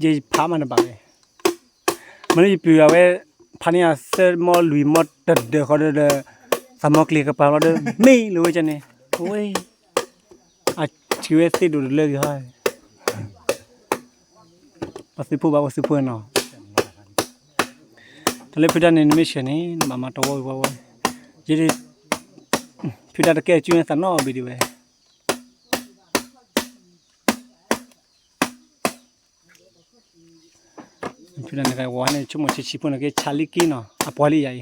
ယဖးမးတဘၣ်ဝဲ, မ့ၢ်လၢယပုၢ်အဝဲ ဖးန့ၢ်အသၢမီလွံၢ်မီတဒၢးဃီဒီး သးမီကျ့ၤကပၤလီၤဒီး မ့ၢ်လၢဝဲကန့ၣ်, အဝဲ အထံၣ်ဝဲသ့ၣ်ဒိၣ်တလၢဂ့ၤဟီ, ပှၤသုးဖိဘၣ်ပှၤသုးဖိနီၤ, တၢ်လၢဖုတၢ်န့ၣ် နမ့ၢ်ဆှၢန့ၣ် နဘၣ်မၤတဝီဝံၤဝီဝဲ, ယ ဖုတၢ်တကဲအစုန့ၣ်သးနီၣ်ဘံၤဒံးဝဲ ဖုတၢ်န့ၣ်ကဝီၤန့ၣ် ဆိကမိၣ်ဆံးဆံးဖိန့ၣ်က့ ဆါလံက့နီၤ အပှၤလံယၤအံ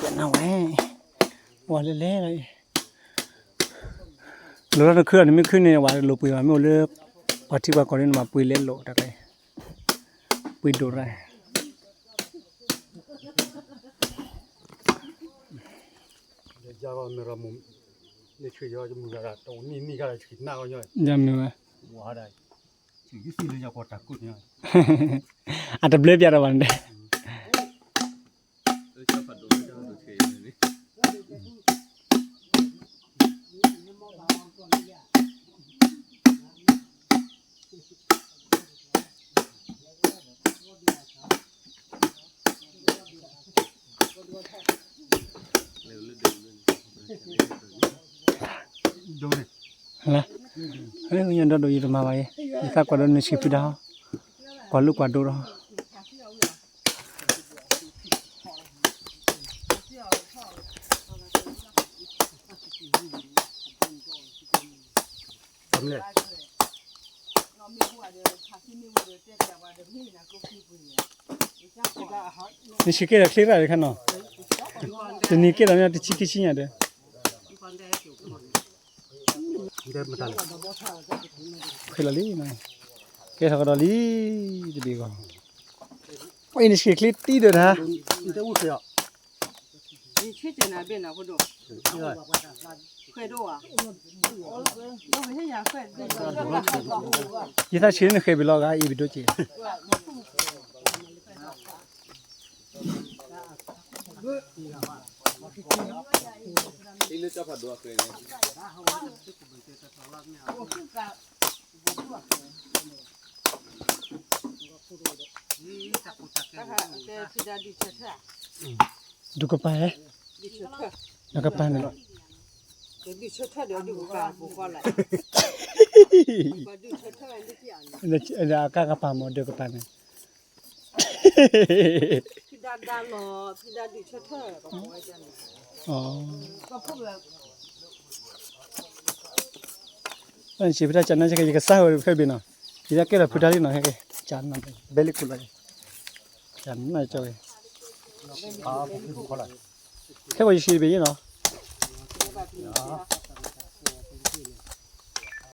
ၤ, နဝဲ ပှၤလဲၤလဲၤလီၤအံၤ, လိၤလီၤနခုၣ်ဒီး နမ့ၢ်ခုၣ်န့ၣ် ဝဲလိၤပှ့ၤဘၣ် မ့ၢ်အိၣ်လၢ ပှၤထံပှၤကီၢ်န့ၣ် နဘၣ်ပှ့ၤလဲၤလိာ်တၢ်ကျဲ, ပှ့ၤဒိၣ်ရၣ် ယမ့ၢ်ဝဲ, အတဘျၢပျးဒီးဘၣ်န့ၣ် လၢ, ညါဒီဒိၣ်ယတမၤဘၣ်အံၤ, ယသးကွၢ်ဒီးနဆံးဖုဒါဟီ, ကွၢ်လူၤကွၢ်ဒိၣ်ဒီး နဆံးကဲဒီးချ့ရၣ်တခါနီၤ, တနံၤကဲဒီးန့ၣ်တဆံခံဆံညါဒီး, ဃဲလီၤလံ, ကဲထီၣ်ကဒီးလံ, တဘ့ၣ်ဂီၢ်, အံၤနဆံးချ့တံၢ်ဒီးတဟါ ယသးဆံးန့ၣ်ဃဲဘ့ၣ်လီၤဂၤအံၤဘ့ၣ်ဒိက့ၤ, ဒုးကပၤဟဲ, ဒုးကပၤန့ၣ်, အကါကပၤမ့ၢ်ဒုးကပၤန့ၣ်, ဆံးဖုတၢ်ကနၣ် ယကစၢ်ဝဲဖဲဘ့ၣ်နီၤ, ယကဲလီၤဖုတၢ်လံနီၤ, ဟဲက့ၤ, ဘဲလံခိၣ်လီၤ, ကနၣ်ကၠီဝဲ, ခဲဝဲယဆံးတဘ့ၣ်ယဲနီၤ,